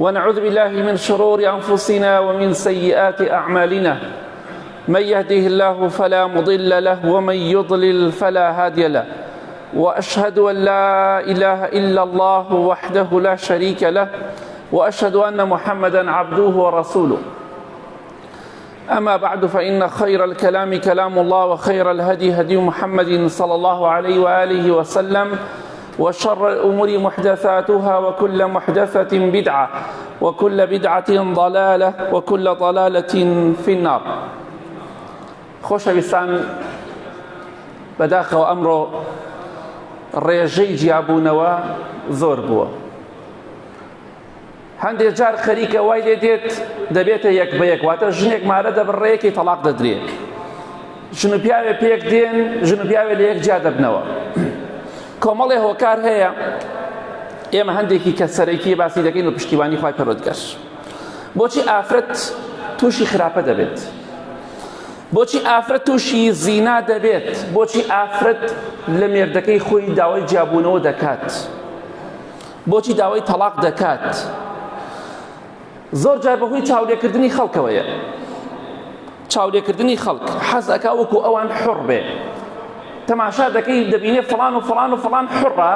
ونعوذ بالله من شرور أنفسنا ومن سيئات أعمالنا. من يهده الله فلا مضل له ومن يضلل فلا هادي له. وأشهد أن لا إله إلا الله وحده لا شريك له وأشهد أن محمدا عبده ورسوله. أما بعد، فإن خير الكلام كلام الله، وخير الهدي هدي محمد صلى الله عليه وآله وسلم، وشر الأمور محدثاتها، وكل محدثة بدعة، وكل بدعة ضلالة، وكل ضلالة في النار. خۆشەویستان، بەداخەوە ئەمڕۆ ڕێژەی جیابوونەوە زۆر بووە. هەندێک جار خەریکە وای لێ دێت دەبێتە یەک بە یەک، واتە ژنێک مارە دەبڕێکی تەلاق دەدرێت، ژن و پیاوێ پێک دێن، ژن و پیاوێ لە یەک جیا دەبنەوە. کۆمەڵێ هۆکار هەیە، ئێمە هەندێکی کە سەرەکی باسی دەکەین و پشتیوانی خوای پەروەردگار. بۆچی ئافرەت تووشی خراپە دەبێت؟ بۆچی ئافرەت تووشی زینا دەبێت؟ بۆچی ئافرەت لە مێردەکەی خۆی داوای جیابوونەوە دەکات؟ بۆچی داوای تەلاق دەکات؟ زۆر جار بەهۆی چاولێکردنی خەڵکەوەیە. چاولێکردنی خەڵک، حەز ئەکا وەکو ئەوان حڕ بێ. تەماشا دەکەی دەبینێ فڵان و فڵان و فڵان حڕە،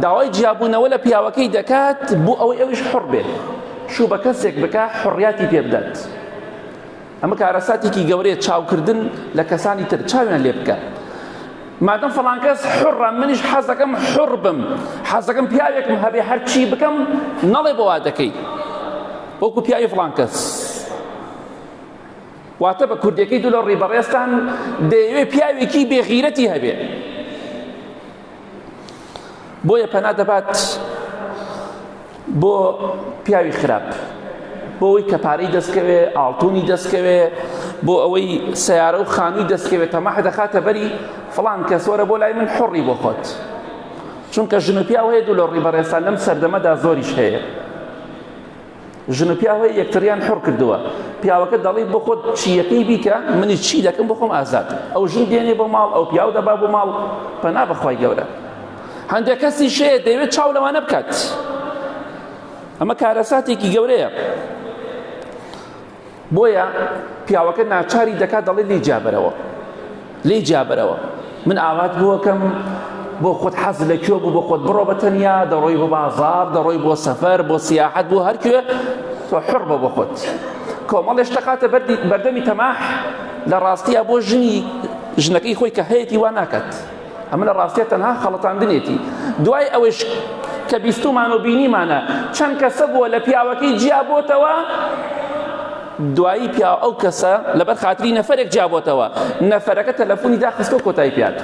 داوای جیابوونەوە لە پیاوەکەی دەکات بۆ ئەوەی ئەویش حڕ بێ، شوو بە کەسێک بکا حڕیاتی پێ بدات. ئەمە کارەساتێکی گەورەیە، چاوکردن لە کەسانی تر، چاویان لێ بکە. مادەم فڵان کەس حڕە، منیش حەز دەکەم حڕ بم، حەز دەکەم پیاوێکم هەبێ هەرچی بکەم نەڵێ بۆ وا دەکەی، وەکو پیاوی فڵان کەس. واتە بە کوردیەکەی دوو لە ڕی بەڕێزتان دەیەوێ پیاوێکی بێغیرەتی هەبێ، بۆیە پەنا دەبات بۆ پیاوی خراپ، بۆ ئەوەی کە پارەی دەستکەوێ، ئاڵتونی دەستکەوێ، بۆ ئەوەی سیارە و خانووی دەستکەوێ، تەماح دەخاتە بەری فڵان کەس وەرە بۆ لای من حڕی بۆ خۆت. چونکە ژن و پیاو هەیە دوو لە ڕی بەڕێزتان لەم سەردەمەدا زۆریش هەیە، ژن و پیاو هەیە یەکتریان حڕ کردووە. پیاوەکە دەڵی بۆ خۆت چییەکەی بیکە، منی چی دەکەم بۆ خۆم ئازاد. ئەو ژن دێنێ بۆ ماڵ، ئەو پیاو دەبا بۆ ماڵ، پەنا بەخوای گەورە. هەندێک کەسی شەیە دەیەوێت چاو لەوانە بکات. ئەمە کارەساتێکی گەورەیە. بۆیە پیاوەکە ناچاری دەکات، دەڵێ لێی جیابەرەوە، لێی جیابەرەوە، من ئاوات بۆکەم بۆ خۆت حەز لە کوێ بوو بۆ خۆت بڕۆ بە تەنیا، دەڕۆی بۆ بازار، دەڕۆی بۆ سەفەر، بۆ سیاحەت، بۆ هەر کوێ، تۆ حڕ بە بۆ خۆت. کۆمەڵێ شتەقاتە بەردەمی تەماح لە ڕاستیە بۆ ژنی ژنەکەی خۆی کە هەیەتی وا ناکات. ئەمە لە ڕاستیە تەنها خەڵەتاندنێتی. دوای ئەوەیش کە بیستومان و بینیمانە چەند کەسە بووە لە پیاوەکەی جیا بۆتەوە، دوایی پیاو ئەو کەسە لەبەر خاتری نەفەرێک جیا بۆتەوە، نەفەرەکە تەلەفۆنی داخستۆ کۆتایی پیات،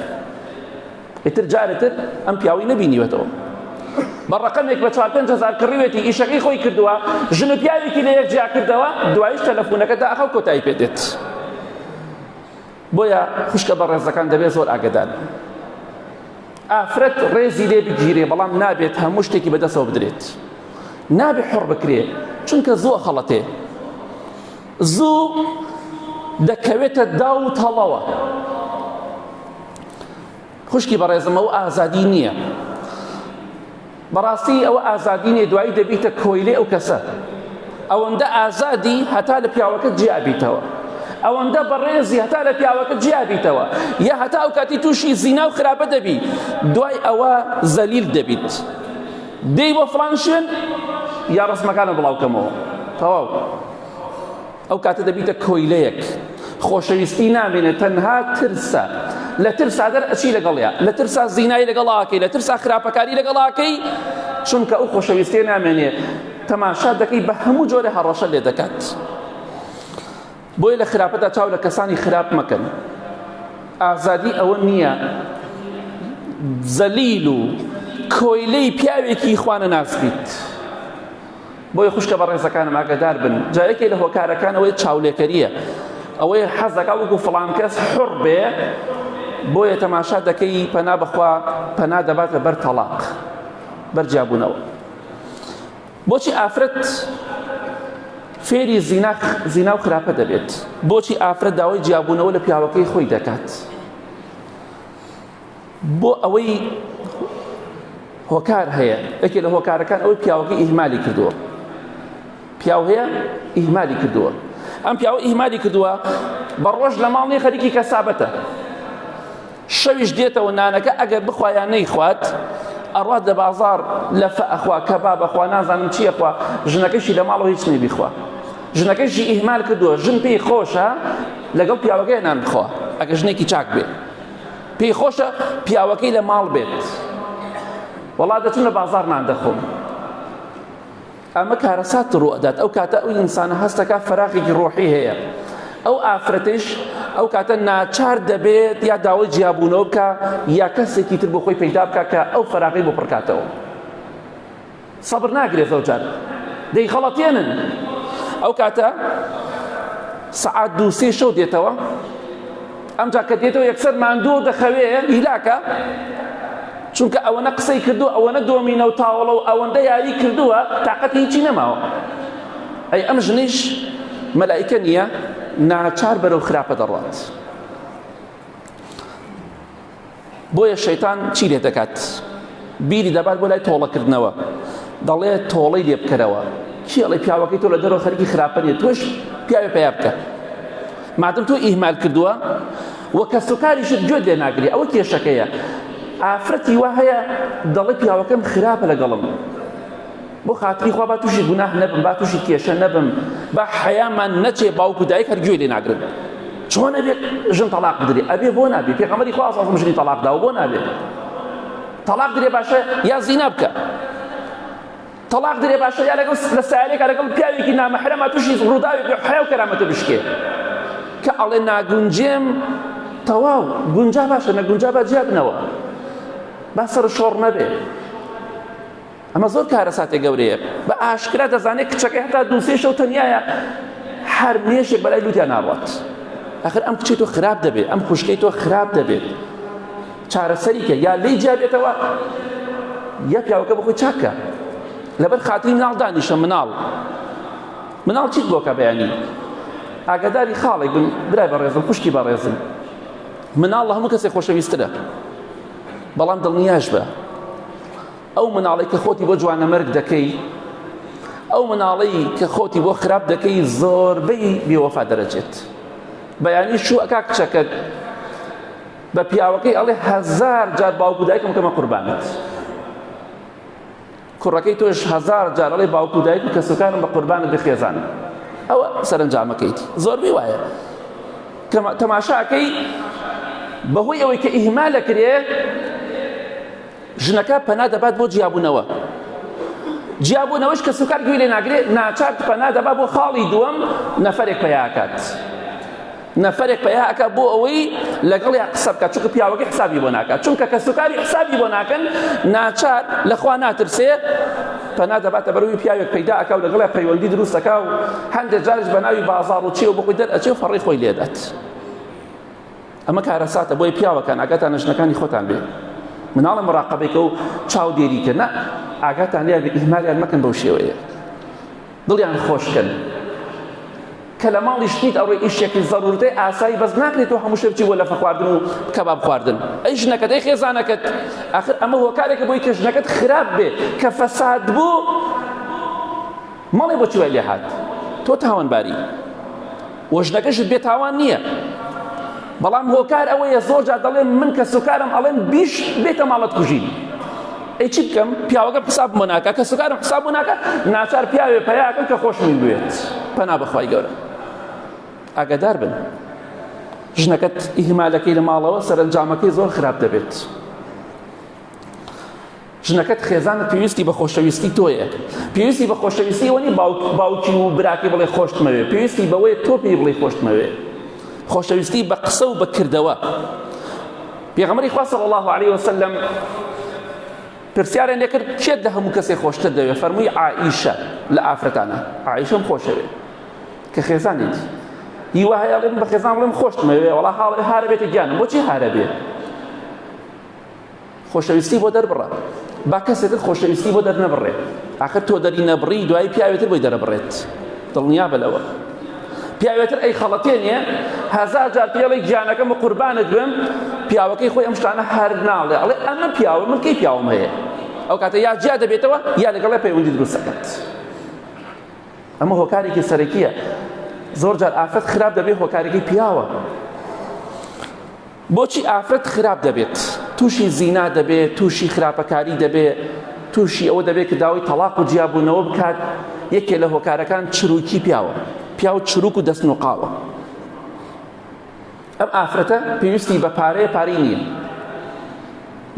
ئیتر جارێتر ئەم پیاوی نەبینیوەتەوە. بە ڕقەمێک بە 4-5 هەزار کڕیوێتی، ئیشەکەی خۆی کردووە، ژن و پیاوێکی لە یەک جیا کردەوە، دواییش تەلەفۆنەکە داخە و کۆتایی پێ دێت. بۆیە خوشکە بەڕێزەکان دەبێت زۆر ئاگدار بن. ئافرەت ڕێزی لێ بگیرێ، بەڵام نابێت هەموو شتێکی بەدەستەوە بدرێت، نابێت حڕ بکرێ، چونکە زوو خەڵەتێ، زوو دەکەوێتە داو و تەڵەوە. خوشکی بەڕێزم، ئەو ئازادی نییە، بەڕاستی ئەوە ئازادی نییە، دوایی دەبیتە کۆیلەی ئەو کەسە. ئەوەندە ئازادی هەتا لە پیاوەکە جیا بیتەوە، ئەوەندە بەڕێزی هەتا لە پیاوەکە جیا بیتەوە، یا هەتا ئەو کاتی تووشی زینا و خراپە دەبی، دوای ئەوە زەلیل دەبیت، دێی بۆ فڵان شوێن یا ڕسمەکانە بڵاوکەمەوە، تەواو. ئەو کاتە دەبیتە کۆیلەیەک، خۆشەویستی نامێنێت، تەنها ترسە. لە ترسا دەرئەچی لەگەڵیا، لە ترسا زینای لەگەڵاکەی، لە ترسا خراپەکاری لەگەڵاکەی، چونکە ئەو خۆشەویستیە نامێنێ. تەماشا دەکەی بە هەموو جۆرە هەڕەشە لێ دەکات. بۆیە لە خراپەدا چاو لە کەسانی خراپ مەکەن. ئازادی ئەوە نییە زەلیل و کۆیلەی پیاوێکی خوانە ناس بیت. بۆیە خوشکە بەڕێزەکانم ئاگادار بن. جا یەکێ لە هۆکارەکان ئەوەی چاولێکەریە، ئەوەی حەزەکا وەکو فڵان کەس حڕ بێ، بۆیە تەماشا دەکەی پەنا بەخوا پەنا دەباتە بەر تەڵاق، بەر جیابوونەوە. بۆچی ئافرەت فێری زینا و خراپە دەبێت؟ بۆچی ئافرەت داوای جیابوونەوە لە پیاوەکەی خۆی دەکات؟ بۆ ئەوەی هۆکار هەیە. یەکێ لە هۆکارەکان ئەوەی پیاوەکەی ئیهمالی کردووە. پیاو هەیە ئیهمالی کردووە ئەم پیاوە ئیهمالی کردووە بە ڕۆژ لە ماڵ نیە خەریکی کەسابەتە شەویش دێتەوە نانەکە ئەگەر بخوا یان نەیخوات ئەڕوات لە بازاڕ لەفە ئەخوا کەباب ئەخوا نازانم چی ئەخوا ژنەکەشی لە ماڵەوە هیچ نیە بیخوا ژنەکەشی ئیهمال کردووە ژن پێی خۆشە لەگەڵ پیاوەکەی نان بخوا ئەگە ژنێکی چاک بێ پێی خۆشە پیاوەکەی لە ماڵ بێت وەڵا دەچم لە بازاڕ نان دەخۆم ئەمە کارەسات ڕوو ئەدات ئەو کاتە ئەو ئینسانە هەستەکە فەراغێکی ڕۆحی هەیە ئەو ئافرەتیش ئەو کاتە ناچار دەبێت یا داوای جیابوونەوە بکە یا کەسێکی تر بۆ خۆی پەیدا بکە کە ئەو فەراغی بۆ پڕکاتەوە سەبر ناگرێت زۆر جار دەیخەڵەتێنن ئەو کاتە سەعات دوو سێ شەو دێتەوە ئەمجا کە دێتەوە یەکسەر ماندوو دەخەوێ هیلاکە چونکە ئەوەنە قسەی کردووە ئەوەنە دۆمینە و تاوڵە و ئەوەندە یاری کردووە تاقەتی هیچی نەماوە ئەی ئەم ژنیش مەلایکە نییە ناچار بەرەو خراپە دەڕوات بۆیە شەیتان چی لێ دەکات بیری دەبات بۆ لای تۆڵەکردنەوە دەڵێ تۆڵەی لێ بکەرەوە چی ئەڵێ پیاوەکەی تۆ لە دەرەوە خەریکی خراپە نیە تۆش پیاوێ پەیا بکە مادەم تۆ ئیهمال کردووە و کەسوکاریشت گوێت لێ ناگری ئەوە کێشەکەیە ئافرەتی وا هەیە دەڵێ پیاوەکەم خراپە لەگەڵم بۆ خاتری خوا با تووشی گوناه نەبم با تووشی کێشە نەبم با حەیامان نەچێ باوک و دایک هەر گوێ لێ ناگرن چۆن ئەبێت ژن تەلاق بدرێ ئەبێ بۆ نابێ پێغەمبەری خوا صلی ژنی تەلاق داوە بۆ نابێ تەلاق درێ باشە یا زینا بکە تەلاق درێ باشە یا لەگەڵ لە سایەرێکا لەگەڵ پیاوێکی نامەحرەما تووشی ڕووداوێک بێ حەیا و کەرامەتە بشکێ کە ئەڵێ ناگونجێم تەواو گونجا باشە نەگونجا با جیا بنەوە با سەر شۆڕ نەبێ ئەمە زۆر کارەساتێ گەورەیە بە ئاشکرا دەزانێت کچەکەی هەتا دووسێ شەو تەنیایە هەر مێشێک بەلای لوتیان ناڕوات ئەخر ئەم کچەی تۆ خراپ دەبێت ئەم خوشکەی تۆ خراپ دەبێت چارەسەری کە یا لێی جیا بێتەوە یا پیاوەکە بەخۆی چاکە لەبەر خاتری مناڵ دانیشە مناڵ مناڵ چیت بۆکە بەیانی ئاگاداری خاڵێک بن برای بەڕێزم خوشکی بەڕێزم مناڵ لە هەموو کەسێک خۆشەویسترە بەڵام دڵنیاش بە ئەو مناڵی کە خۆتی بۆ جوانەمەرگ دەکەی ئەو مناڵی کە خۆتی بۆ خراپ دەکەی زۆربەی بێوەفا دەرەچێت بەیانی شوو ئەکا کچەکەت بە پیاوەکەی ئەڵێ هەزار جار باوک و دایکم کەمە قوربانت کوڕەکەی تۆش هەزار جار ئەڵێ باوک و دایک و کەسەکانم بە قوربانت بێ خێزانم ئەوە سەرنجامەکەیت زۆربەی وایە تەماشاکەی بەهۆی ئەوەی کە ئیهمال ئەکرێ ژنەکە پەنا دەبات بۆ جیابوونەوە جیابوونەوەش کە سوکار گوێی لێ ناگرێت ناچار پەنا دەبا بۆ خاڵی دووەم نەفەرێک پەیاکات نەفەرێک پەیا ئەکا بۆ ئەوەی لەگەڵیا قسە بکات چونکە پیاوەکەی حسابی بۆ ناکات چونکە کەسوکاری حسابی بۆ ناکەن ناچار لەخوا ناترسێ پەنا دەباتە بەروی پیاوێک پەیدا ئەکا و لەگەڵیا پەیوەندی دروست ئەکا و هەندێک جاریش بە ناوی بازاڕ و چی و بۆ خۆی دەرئەچێ و فەڕی خۆی لێدات ئەمە کارەساتە بۆیە پیاوەکان ئاگاتان لە ژنەکانی خۆتان بێ مناڵە مراقبەیکە و چاودێری کە نا ئاگاتان لێ بێ ئیهمالیان مەکەن بەو شێوەیە دڵیان خۆشکەن کە لە ماڵیش نیت ئەڕۆی ئیشێکی زەرورتەی ئاسایی بەس ناکرێت تۆ هەموو شتێک بچی بۆ لەفە خواردن و کەباب خواردن ئەی ژنەکەت ئەی خێزانەکەت ئاخر ئەمە هۆکارێکە بۆی کە ژنەکەت خراپ بێ کە فەساد بوو مەڵێ بۆچی وای لێ هات تۆ تاوانباری و ژنەکەشت بێتاوان نییە بەڵام هۆکار ئەوەیە زۆر جار دەڵێم من کە سوکارم ئەڵێم بیش بێتە ماڵت کوژین ئەی چی بکەم پیاوەکەم حساب بۆ ناکا کە سوکارم حساب بۆ ناکا ناچار پیاوێ پەیاکەم کە خۆشمی بوێت پەنا بەخوای گەورە ئاگادار بن ژنەکەت ئیهمالەکەی لە ماڵەوە سەرەنجامەکەی زۆر خراپ دەبێت ژنەکەت خێزانت پێویستی بە خۆشەویستی تۆیە پێویستی بە خۆشەویستی ئەوە نیە باوک باوکی و براکەی بڵێ خۆشتمەوێ پێویستی بەوەیە تۆ پێی بڵێ خۆشتمەوێ خۆشەویستی بە قسە و بە کردەوە پێغەمبەری خوا صلی الله علیه وسلم پرسیاریان لێکرد کێت لە هەموو کەسێک خۆشتر دەوێ فەرمووی عائیشە لە ئافرەتانە عائیشەم خۆشەوێ کە خێزانێتی هیوا هەیە ئەڵێ من بە خێزان بڵێم خۆشتمەوێ وەڵا هارە بێتە گیانم بۆچی هارە بێ خۆشەویستی بۆ دەربڕە با کەسێتر خۆشەویستی بۆ دەرنەبڕێ ئاخر تۆ دەری نەبڕی دوایی پیاوێتر بۆی دەرەبڕێت دڵنیابە لەوە پیاوێتر ئەی خەڵەتێنێ هەزار جار پێڵی گیانەکەم و قوربانت بم پیاوەکەی خۆی ئەم شتانە هەر ناڵێ ئەڵێ ئەمە پیاوە من کەی پیاوم هەیە ئەو کاتە یا جیا دەبێتەوە یا لەگەڵی پەیوەندی دروست دەکات. ئەمە هۆکارێکی سەرەکیە زۆر جار ئافرەت خراپ دەبێت هۆکارەکەی پیاوە بۆچی ئافرەت خراپ دەبێت؟ تووشی زینا دەبێت، تووشی خراپەکاری دەبێت، تووشی ئەوە دەبێت کە داوای تەڵاق و جیابوونەوە بکات، یەکێ لە هۆکارەکان چروکی پیاوە، پیاو چروک و دەستنوقاوە. ئەم ئافرەتە پێویستی بە پارەیە پارەی نییە.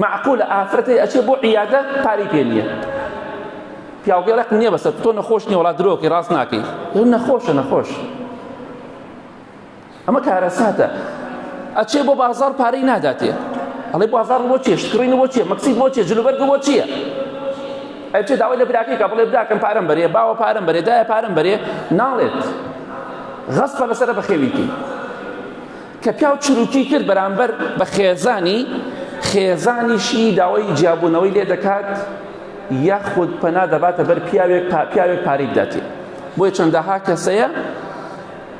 معقولە ئافرەتێ ئەچێ بۆ عیادە پارەی پێ نییە. پیاوەکەی ڕق نییە بەسەر تۆ نەخۆش نییە وڵات درۆکەی ڕاست ناکەی. نەخۆشە نەخۆش. ئەمە کارەساتە ئەچێ بۆ بازاڕ پارەی ناداتێ ئەڵێ بازاڕ بۆ چیە شتکڕین بۆ چیە مەکسیت بۆ چیە جلوبەرگ بۆ چییە ئەچێ داوای لە براکەی کە بڵێ براکەم پارەم بەرێ باوە پارەم بەرێ دایە پارەم بەرێ ناڵێت غەسپە لەسەرە بەخێویکی کە پیاو چروکی کرد بەرامبەر بە خێزانی خێزانیشی داوای جیابوونەوەی لێ دەکات یاخود پەنا دەباتە بەر پیاوێک پیاوێک پارەی بداتێ بۆیە چەندەها کەسەیە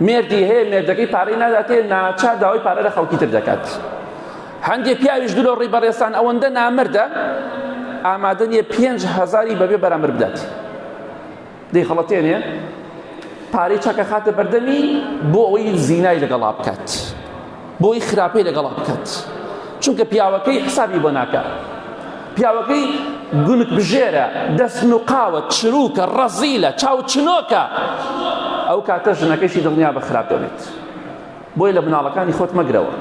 مێردی هەیە مێردەکەی پارەی ناداتێ ناچار داوای پارە لە خەڵکی تر دەکات هەندێ پیاویش دلۆ ڕی بەڕێستان ئەوەندە نامەردە ئامادە نییە پێنج هەزاری بەبێ بەرامبەر بدات دەیخەڵەتێنێ پارەی چەکە خاتە بەردەمی بۆ ئەوەی زینای لەگەڵا بکات بۆی خراپەی لەگەڵا بکات چونکە پیاوەکەی حسابی بۆ ناکات پیاوەکەی گونک بژێرە دەست نوقاوە چروکە ڕەزیلە چاو چنۆکە ئەو کاتە ژنەکەشی دڵنیا بە خراپ دەبێت بۆیە لە مناڵەکانی خۆت مەگرەوە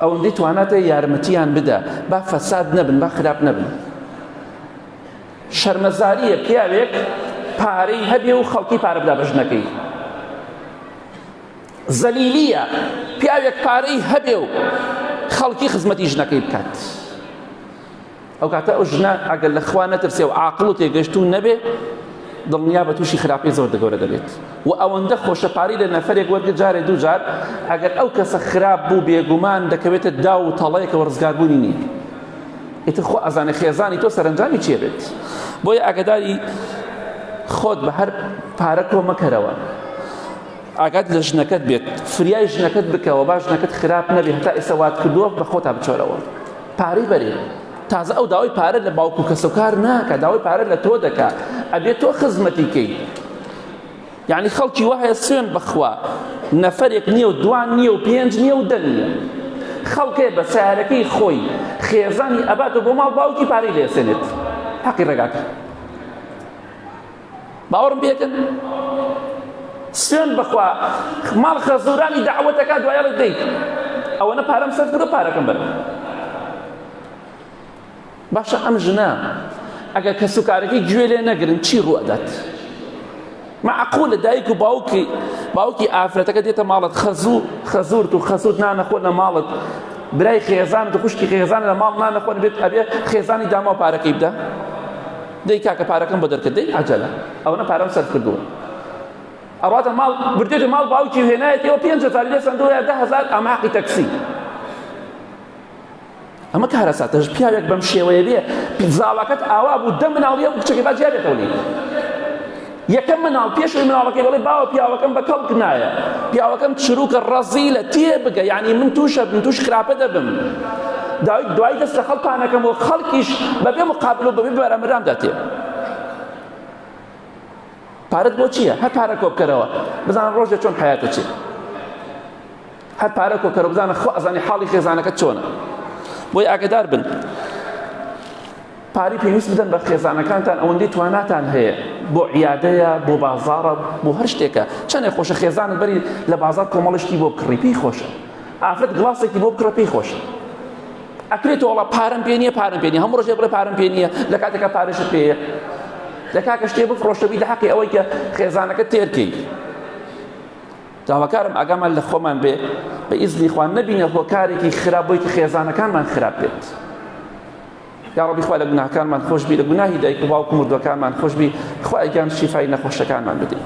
ئەوەندەی تواناتە یارمەتیان بدە با فەساد نەبن با خراپ نەبن شەرمەزاریە پیاوێک پارەی هەبێ و خەڵکی پارە بدا بە ژنەکەی زەلیلیە پیاوێک پارەی هەبێ و خەڵکی خزمەتی ژنەکەی بکات ئەو کاتە ئەو ژنە ئەگەر لە خوا نەترسێ و عاقڵ و تێگەشتوو نەبێ دڵنیا بە تووشی خراپی زۆر دەگەورە دەبێت و ئەوەندە خۆشە پارەی لە نەفرێک وەرگە جارێ دوو جار ئەگەر ئەو کەسە خراپ بوو بێگومان دەکەوێتە داو و تەڵەیەکەوە ڕزگاربوونی نییە ئیتر خۆ ئەزانێ خێزانی تۆ سەرەنجامی چیە بێت بۆیە ئاگداری خۆت بە هەر پارە کۆ مەکەرەوە ئاگات لە ژنەکەت بێت فریای ژنەکەت بکەوە با ژنەکەت خراپ نەبێ هەتا ئێستا وات کردووە بە خۆتا بچۆرەوە پارەی بەرێ تازە ئەو داوای پارە لە باوک و کەسوکار ناکە داوای پارە لە تۆ دەکا ئەبێ تۆ خزمەتی کەی یعنی خەڵکی وا هەیە سوێن بەخوا نەفەرێک نییە و دوان نییە و پێنج نییە و دە نییە خەڵکێ بە سیارەکەی خۆی خێزانی ئەباتەوە بۆ ماڵ باوکی پارەی لێسێنێت حەقی ڕێگاکە باوەڕم پێکەن سوێن بەخوا ماڵ خەزورانی دەعوەتەکە دوایەڵێ دەی ئەوەنە پارەم سەرف کردو پارەکەم بەرم باشە ئەم ژنە ئەگەر کەسوکارەکەی گوێ لێ نەگرن چی ڕوو ئەدات معقولە دایک و باوکی باوکی ئافرەتەکە دێتە ماڵت خەزوو خەزورت و خەسوت نانەخۆن لە ماڵت برای خێزان و خوشکی خێزان لە ماڵ نانەخۆن بێت ئەبێ خێزانی داما پارەکەی بدە دەی کاکە پارەکەم بۆ دەرکرد دەی عەجەلە ئەوەنە پارەم سەرف کردووە ئەڕاتە ماڵ بردێتە ماڵ باوکی و هێنایەتەوە 5000 لێ سەندووە یا 10000 ئەمە حەقی تەکسی ئەمە کارەساتەش پیاوێک بەم شێوەیە بێ زاواکەت ئاوا بوو دە مناڵیە بوو کچەکەی با جیا بێتەوە لێی یەکەم مناڵ پێش ئەوەی مناڵەکەی بڵێ باوە پیاوەکەم بە کەڵک نایە پیاوەکەم چروکە ڕەزیلە تێ بگە یعنی من تووشە بم تووش خراپە دەبم دوای دوای دەست لە خەڵکانەکەم و خەڵکیش بەبێ مقابل و بەبێ بەرامبەرام داتێ پارەت بۆ چییە هەر پارە کۆ بکەرەوە بزانە ڕۆژێ چۆن حیاتە چێ هەر پارە کۆکەرەوە بزانە خۆ ئەزانی حاڵی خێزانەکە چۆنە بۆی ئاگدار بن پارەی پێویست بدەن بە خێزانەکانتان ئەوەندەی تواناتان هەیە بۆ عیادەیە بۆ بازاڕە بۆ هەر شتێکە چەندێک خۆشە خێزانت بەری لە بازاڕ کۆمەڵە شتی بۆ بکڕی پێی خۆشە ئافرەت گڵاسێکی بۆ بکڕە پێی خۆشە ئەکرێت تۆڵە پارەم پێ نییە پارەم پێ نییە هەموو ڕۆژێ بڵێ پارەم پێ نییە لە کاتێکا پارەشت پێیە لە کاکە شتێ بفرۆشە بی لە حەقی ئەوەی کە خێزانەکە تێرکەی داواکارم ئاگامان لە خۆمان بێ بە ئیزنی خوا نەبینە هۆکارێکی خراپ بۆی کە خێزانەکانمان خراپ بێت یا ڕەبی خوا لە گوناهەکانمان خۆش بی لە گوناهی دایک و باوک و مردووەکانمان خۆش بی خوای گیان شیفای نەخۆشەکانمان بدەی.